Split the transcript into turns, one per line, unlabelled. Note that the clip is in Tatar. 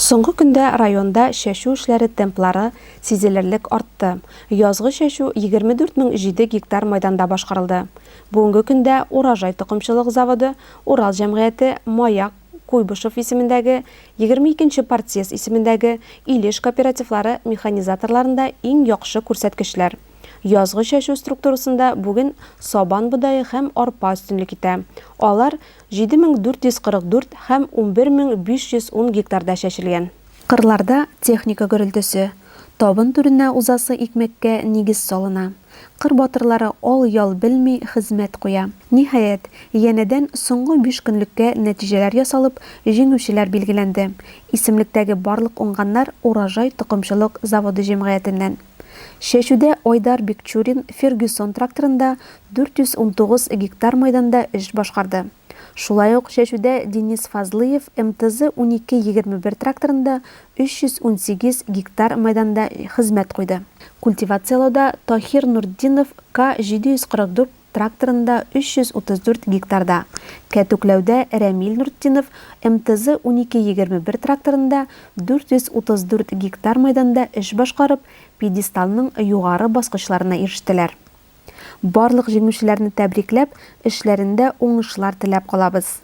Соңгы көндә районда чәчү эшләре темплары сизелерлек артты. Язгы чәчү 24 007 гектар майданда башкарылды. Бүгенге көндә Урожай токымчылык заводы, Урал җәмгыяте, Маяк, Куйбышев исемендәге, 22 нче партсъезд исемендәге, Илеш кооперативлары механизаторларында иң яхшы күрсәткечләр. Язгы чәчү структурасында бүген сабан бодае һәм арпа өстенлек итә. Алар 7444 һәм 11510 гектарда чәчелгән. Кырларда техника гөрелтесе. Табын түренә узасы икмәккә нигез салына. Кыр батырлары ал-ял белми хезмәт куя. Ниһаять, янәдән соңгы биш көнлеккә нәтиҗәләр ясалып, җиңүчеләр билгеләнде. Исемлектәге барлык уңганнар Урожай токымчылык заводы җәмгыятеннән. Чәчүдә Айдар Бикчурин Фергюсон тракторында 419 гектар майданда эш башкарды. Шулай ук чәчүдә Денис Фазлыев МТЗ 1221 тракторында 318 гектар майданда хезмәт куйды. Культивацияләүдә Таһир Нуртдинов К 744 тракторында 334 гектарда, кәтүкләүдә Рәмил Нуртдинов МТЗ 1221 тракторында 434 гектар майданда эш башкарып, пьедесталның югары баскычларына ирештеләр. Барлык җиңүчеләрне тәбрикләп, эшләрендә уңышлар теләп калабыз.